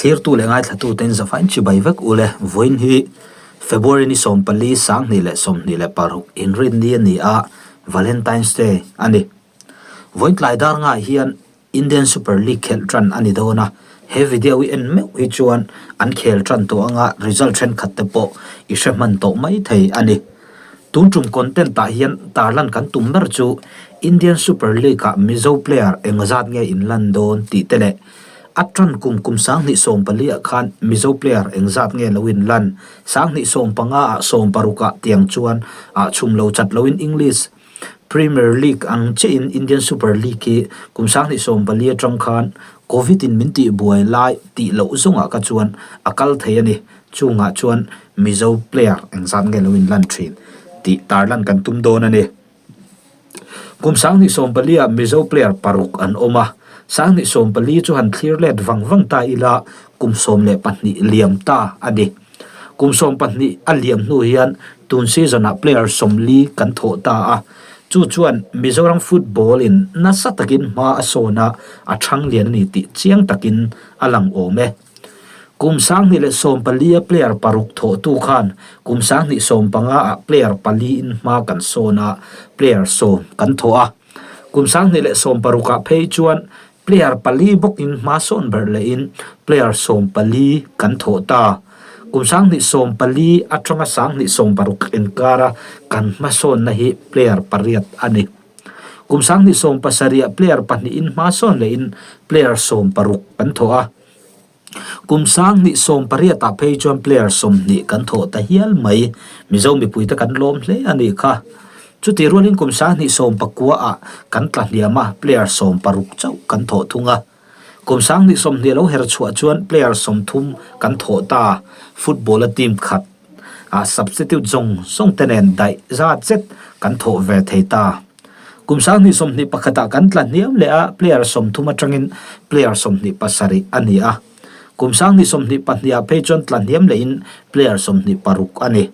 Thlirtu leh ngaithlatuten zafain chibai vek u le. Vawiin hi February ni 14, 2026 inrinni a ni a, Valentine's Day a ni. Vawiin tlai dar ngah hian Indian Super League khelh tan a ni dawn a, he video i en meuh hi chuan an khel tan tawh anga result thenkhat te pawh i hre hman tawh mai thei a ni. Tun tum content ah hian tarlan kan tum ber chu Indian Super League ah Mizo player engzat nge inlan dawn tih te leh a tan kum kum 2014 ah khan Mizo player engzat nge lo inlan 2015 ah 16 ah tiang chuan ah chhum lo chat loin English Premier League ang chiahin Indian Super League hi kum 2014 atang khan Covid in min tih buai lai tih loh zawngah kha chuan a kal thei a ni. Chungah chuan Mizo player engzat nge lo inlan thin tih tarlan kan tum dawn a ni. Kum 2014 ah Mizo player paruk an awm a, 2014 chu han thlir let vang vang ta ila kum 12 liam ta a ni. Kum 12 a liam hnu hian tun season ah player 40 kan thawh ta a, chu chuan Mizoram football in nasa takin hma a sawn a, a thang lian a ni tih chiang takin a lang awm e. Kum 2014 a player paruk thawhtu khan kum 2015 ah player pali in hma kan sawn a, player 10 kan thawh a. Kum 2016 ah phei chuan player pali bawkin hma sawn ber lehin player 14 kan thawh ta. Kum 2014 atanga 2016 inkara kan hmasawnna hi player pariat a ni. Kum 2017 ah player pahnihin hma sawn lehin player 16 kan thawh a. Kum 2018 ah phei chuan player 20 kan thawh ta hial mai. Mizo mipuite kan lawm hle a nih kha. Chuti rualin kum 2019 ah kan tla hniam a, player 16 chauh kan thawh thung a. Kum 2020 lo her chhuah chuan player 30 kan thawh ta. Football a team khat ah substitute zawng zawng te nen daih zat zet kan thawh ve thei ta. Kum 2021 ah kan tla hniam leh a, player 30 atangin player 27 a ni a. Kum 2022 ah phei chuan tla hniam lehin player 26 a ni.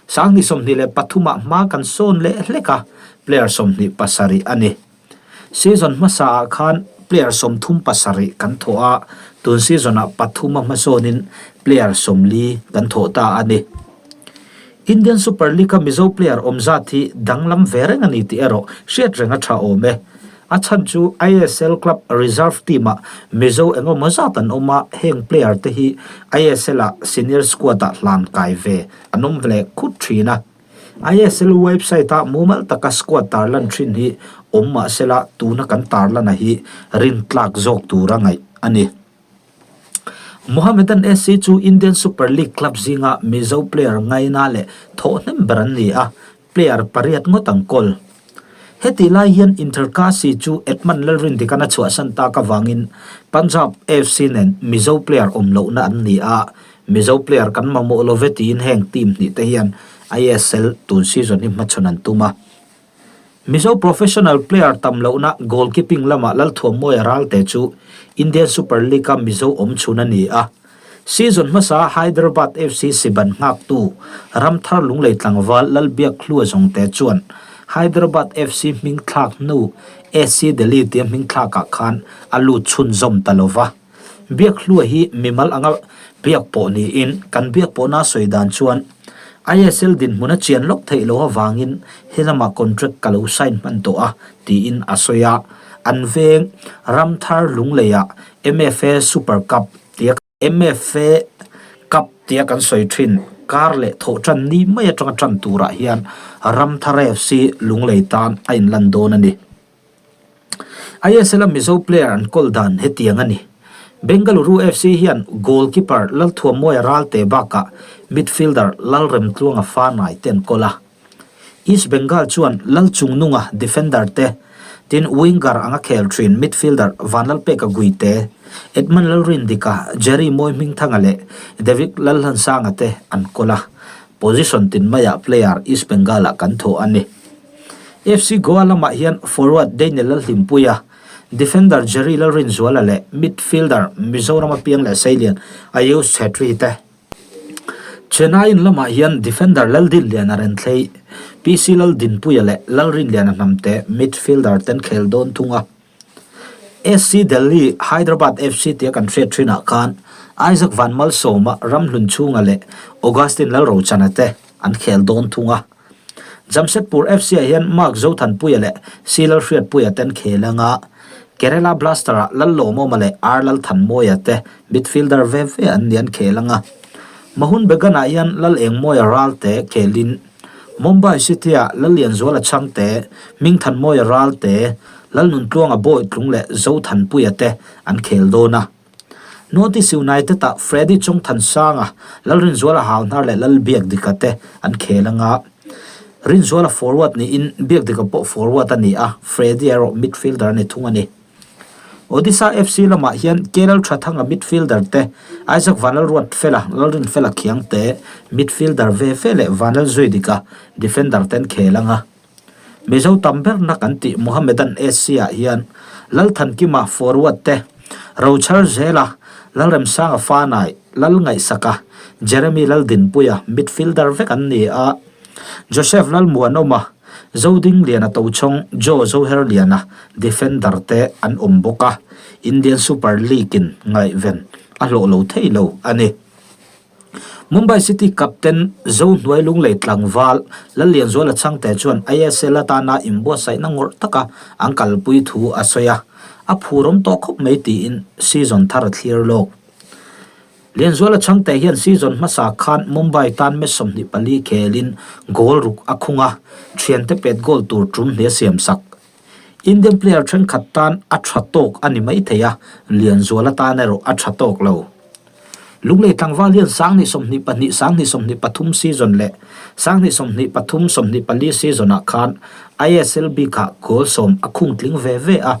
2023 ah hma kan sawn leh hlek a, player 27 a ni. Season hmasa ah khan player 37 kan thawh a, tun season ah pathum a hmasawnin player 40 kan thawh ta a ni. Indian Super League a Mizo player awm zat hi danglam ve reng a ni tih erawh hriat reng a tha awm e. A chhan chu ISL club reserve team ah Mizo engemaw zat an awm a, heng player te hi ISL ah senior squad ah hlan kai ve an awm leh khut thin a. ISL website ah mumal taka squad tarlan thin hi awm mahsela tuna kan tarlana hi rintlak zawk tura ngaih a ni. Mohammedan SC chu Indian Super League club zinga Mizo player ngaina leh thawh hnem ber an ni a, player pariat ngawt an kawl. Hetih lai hian Inter Kashi chu Edmund Lalrindikan a chhuahsan tak avangin Punjab FC nen Mizo player awm lohna an ni a, Mizo player kan mamawh lo ve tiin heng team hnih te hian ISL tun season hi hmachhawn an tum a. Mizo professional player tam lohna goalkeeping lama Lalthuammawia Ralte chu Indian Super League-a Mizo awm chhun a ni a. Season hmasa Hyderabad FC siban nghaktu Ramthar Lunglei tlangval Lalbiakhlua Zawngte chuan Hyderabad FC hming thlak hnu SC Delhi tia hming thlakah khan a lut chhunzawm ta lova. Biakhlua hi mimal anga biak pawh niin kan biak pawhna sawi dan chuan ISL dinhmun a chian lawk theih loh avangin helamah contract ka lo sign hman tawh a tiin a sawi a. An veng Ramthar Lungleiah MFA Super Cup tia MFA Cup tia kan sawi thin kar leh thawh tan ni mai atanga tan turah hian Ramthar FC Lunglei tan a inlan dawn a ni. ISL a Mizo player an kawl dan hetiang a ni. Bengaluru FC hian goalkeeper Lalthuammawia Ralte bakah midfielder Lalremtluanga Fanai te an kawl a. East Bengal chuan Lalchungnunga defender te, tin winger anga khel thin midfielder Vanlalpeka Guite, Edmund Lalrindika, Jerry Mawihmingthanga leh David Lalhlansanga te an kawl a. Position tin maiah player East Bengal-ah kan thawh a ni. FC Goa lamah hian forward Daniel Lalhlimpuia, defender Jerry Lalrinzuala leh midfielder Mizoram apiang leh Seilian Ayush Chhetri te. Chennaiin lamah hian defender Laldinliana Renthlei, PC Laldinpuia leh Lalrinliana Hnamte midfielder ten khel dawn thung a. SC Delhi, Hyderabad FC tia kan hriat thinah khan. Isaac Vanmalsawma, Ramhlunchhunga leh Augustine Lalrochana te an khel dawn thung a. Jamshedpur FC-ah hian Mark Zothanpuia leh Si Lalhriatpuia te an khel anga, Kerala Blaster-ah Lallawmawma leh R Lalthanmawia te midfielder ve ve an ni an khel anga. Mohun Bagan-ah hian Lalengmawia Ralte khelin Mumbai City-ah Lallianzuala Chhangte, Hmingthanmawia Ralte, Lalnuntluanga Bawitlung leh Zothanpuia te an khel dawn a. North East United-ah Freddy Chawngthansanga, Lalrinzuala Hauhnar leh Lalbiakdika te an khel anga. Rinzuala forward niin Biakdika pawh forward a ni a, Freddy erawh midfielder a ni thung a ni. Odisha FC lamah hian KL Thathanga midfielder te, Isaac Vanlalruatfela, Lalrinfela Khiangte, midfielder ve ve leh Vanlalzuidika, defender te an khel anga. Mizo tam berna kan tih Mohammedan SC ah hian Lalthankima forward te, Rochar Zela, Lalremsanga Fanai, Lalngaihsaka, Jeremy Laldinpuia midfielder vek an ni a, Joseph Lalmuanawma, Zodingliana Tochhawng, Joe Zoherliana defender te an awm bawk a, Indian Super League in ngaihven a hlawh lo thei lo a ni. Mumbai City captain Zohnuai Lunglei tlangval Lallianzuala Chhangte chuan ISL atana inbuatsaihna ngawrh taka an kalpui thu a sawi a, a phurawm tawh khawp mai tiin season thar a thlir lawk. Lianzuala Chhangte hian season hmasa khan Mumbai tan match 24 khelin goal ruk a khung a, thiante pet goal tur tum hne siam sak. Indian player thenkhat tan a tha tawk a ni maithei a, Lianzuala tan erawh a tha tawk lo. Lunglei tlangval hian 2022, 2023 season leh 2023, 24 season-ah khan ISL bikah goal sawm a khung tling ve ve a.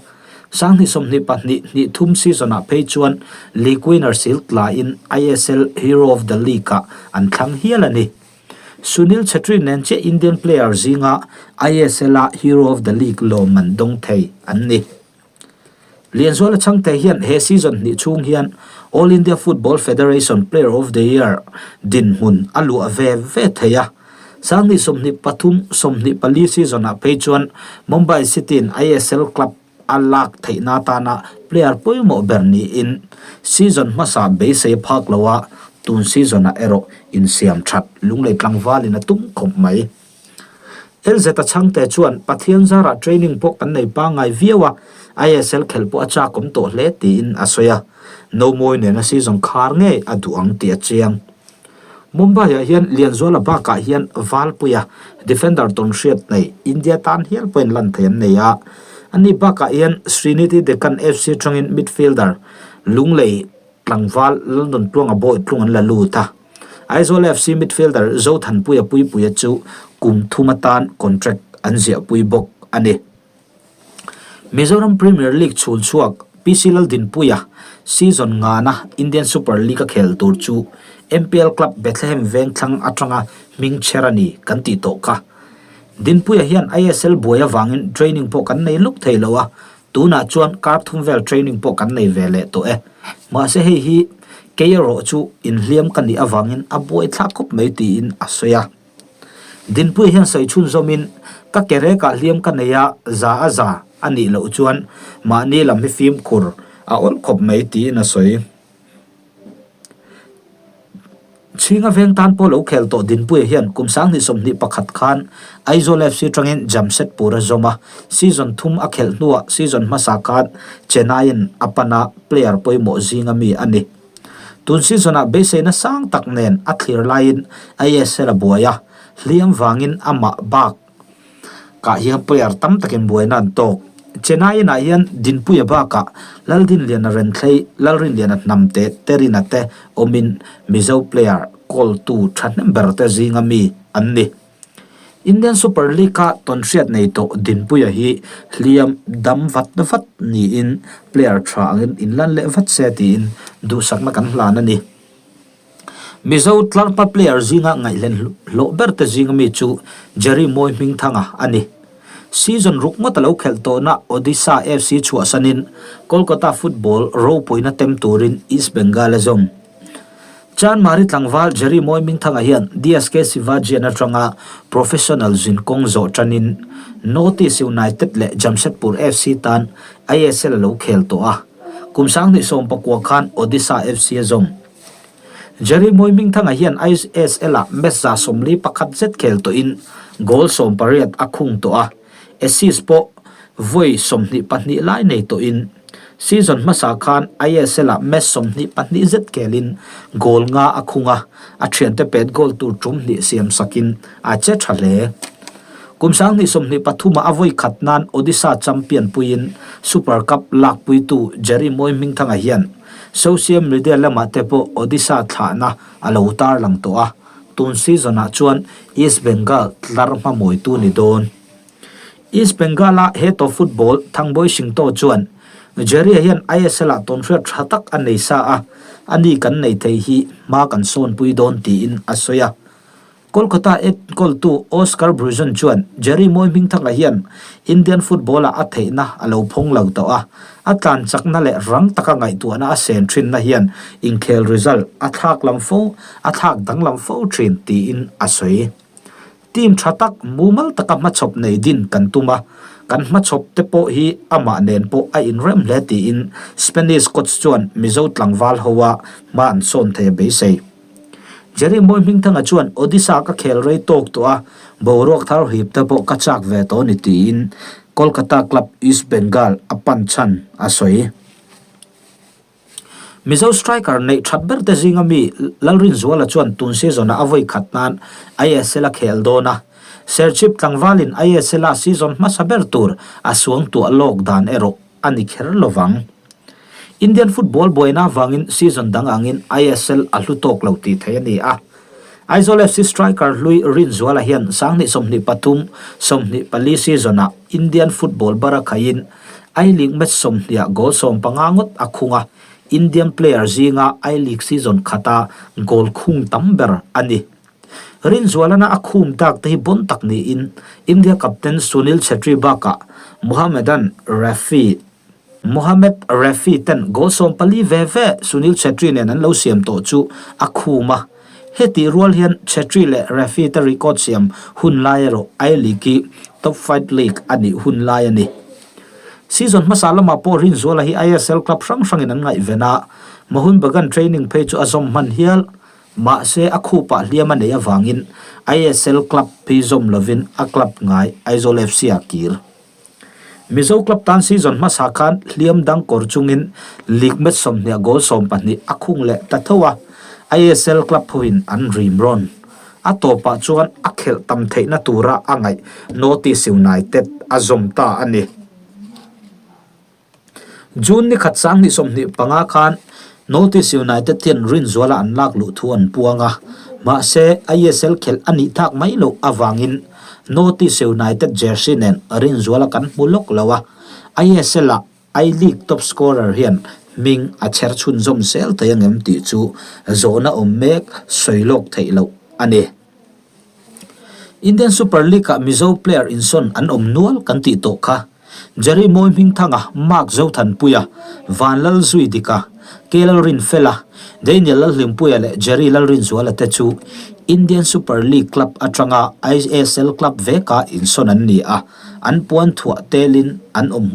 2022, 23 season-ah phei chuan league winner sil tlaiin ISL Hero of the League-ah an thlang hial a ni. Sunil Chhetri nen chiah Indian player zinga ISL-a Hero of the League lawmman dawng thei an ni. Lianzuala Chhangte hian he season hnih chhung hian All India Football Federation Player of the Year dinhmun a luah ve ve thei a. 2023, 24 season-ah phei chuan Mumbai City-in ISL club a lak theihna atana player pawimawh ber niin season hmasa beisei a phak lo a, tun season-ah erawh insiam that Lunglei tlangvalin a tum khawp mai. LZ-a chhangte chuan Pathian zarah training pawh kan nei pangngai viau a, ISL khelh pawh a chakawm tawh hle tiin a sawi a, Nomawi nena season khar ngei a duh ang tih a chiang. Mumbai-ah hian Lianzuala bakah hian Valpuia defender tawnhriat nei India tan hial pawhin lan thei an nei a, ani bakah hian Srinidhi Deccan FC tangin midfielder Lunglei Tlangval Lalnuntluanga Bawitlung an la lut a, Aizawl FC midfielder Zothanpuia Puipuia chu kum thum atan contract an ziahpui bawk a ni. Mizoram Premier League chhul chhuak PC Laldinpuia season ngana Indian Super League a khel tur chu MPL club Bethlehem Vengthlang atanga hming chher a ni kan tih tawh kha. Dinpuia hian ISL buai avangin training pawh kan nei luk thei lo a, Tunah chuan kar thum vel training pawh kan nei ve leh tawh e. Mahse hei hi kei erawh chu inhliam ka nih avangin a buaithlak khawp mai tiin a sawi a. Dinpuia hian sawi chhunzawmin ka ke rekah hliam ka nei a, za a za a nih loh chuan mahni lam hi fimkhur a awlh khawp mai tiin a sawi. Chhinga veng tan pawh lo khel tawh Dinpuia hian kum 2021 khan Aizawl FC tangin Jamshedpur a zawm a, season thum a khelh hnuah season hmasa khan Chennaiin a pan a, player pawimawh zinga mi a ni. Tun season-ah beiseina sang tak nen a thlir laiin ISL a buai a, hliam vangin amah bak Kah hian player tam takin buaina an tawk. Chennai-ah hian Dinpuia bakah Laldinliana Renthlei, Lalrinliana Hnamte, Terina te awmin Mizo player kawltu thahnem ber te zinga mi an ni. Indian Super League-a tawnhriat nei tawh Dinpuia hi hliam dam vat vat niin player tha angin inlan leh vat se tiin duhsakna kan hlan a ni. Mizo tlarhma player zinga ngaihlen hlawh ber te zinga mi chu Jerry Mawi Hmingthanga a ni. Season ruk ngawt a lo khelh tawhna Odisha FC chhuahsanin Kolkata football ropuina tem turin East Bengal a zawm. Chanmari tlangval Jerry Mawi Hmingthanga hian DSK Sivajian atanga professional zinkawng zawh tanin North East United leh Jamshedpur FC tan ISL a lo khel tawh a. Kum 2019 khan Odisha FC a zawm. Jerry Mawihmingthanga hian ISL-ah match 41 zet khel tawhin goal 18 a khung tawh a, assist pawh vawi 22 lai nei tawhin season hmasa khan ISL-ah match 22 zet khelin goal nga a khung a, a thiante pet goal tur tum hnih siam sakin a che tha hle. Kum 2023 a vawi khat nan Odisha champion puiin Super Cup lakpuitu Jerry Mawihmingthanga hian Social media lamah te pawh Odisha thlahna a lo tarlang tawh a, tun season-ah chuan East Bengal tlar hmamawitu ni dawn. East Bengal-a head of football Thangbawi Singto chuan, Jerry-a hian ISL-ah tawnhriat tha tak a nei sa a, ani kan nei thei hi hma kan sawnpui dawn tiin a sawi a. Kolkata enkawltu Oscar Bruzon chuan Jerry Mawihmingthanga hian Indian football-ah a theihna a lo phawng lo tawh a, a tlan chakna leh rang taka ngaihtuahna a sen thinna hian inkhel result a thlak lam fo a thlak danglam fo thin tiin a sawi. Team tha tak mumal taka hmachhawp nei din kan tum a, kan hmachhawp te pawh hi amah nen pawh a inrem hle tiin Spanish coach chuan Mizo tlangval hoa hma an sawn thei a beisei. Jerry Mawihmingthanga chuan Odisha ka khel rei tawk tawh a, boruak thar hip te pawh ka chak ve tawh a ni tiin Kolkata club East Bengal a pan chhan a sawi. Mizo striker neih that ber te zinga mi Lalrinzuala chuan tun season-ah a vawi khat nan ISL a khel dawn a, Serchhip tlangvalin ISL-a season hmasa ber tur a suangtuah lawk dan erawh a ni kher lovang. Indian football buaina avangin season dang angin ISL a hlu tawk lo tih theih a ni a. Aizawl FC striker hlui Rinzuala hian 2023, 24 season-ah Indian football bara khaiin I-League match sawmhniah goal 15 ngawt a khung a, Indian player zinga I-League season khata goal khung tam ber a ni. Rinzualana a khum tak te hi bon tak niin India captain Sunil Chhetri bakah Mohammedan Rafi Mohamed Rafi ten goal 14 ve ve Sunil Chhetri nen an lo siam tawh chu a khum a. Hetih rual hian Chhetri leh Rafi te record siam hun lai erawh I-League hi top fight league a nih hun lai a ni. Season hmasa lamah pawh Rinzuala hi ISL club hrang hrangin an ngaihven a, Mohun Bagan training phei chu a zawm hman hial. Mahse a khupah hliam a neih avangin ISL club hi zawm lovin a club ngai Aizawl FC ah kir. Mizo club tan season hmasa khan hliam dang kawr chungin league match 20 goal 12 a khung leh ta tho a, ISL club hoin an rim rawn. A tawpah chuan a khelh tam theihna tura a ngaih Northeast United a zawm ta a ni. June ni khat 2025 khan Northeast United hian Rinzuala an lak luh thu an puang a, mahse ISL khelh a nih thak mai loh avangin Northeast United jersey nen Rinzuala kan hmu lawk lo a, ISL-ah I-League top scorer hian hming a chher chhunzawm zel thei angem tih chu zawhna awm mek sawi lawk theih loh a ni. Indian Super League-ah Mizo player insawn an awm nual kan tih tawh kha. Jerry Mawihmingthanga, Mark Zothanpuia, Vanlalzuidika, Kelalrinfela, Daniel Lalhlimpuia leh Jerry Lalrinzuala te chu Indian Super League club atanga ISL club veka insawn an ni a, an puan thuah telin an awm.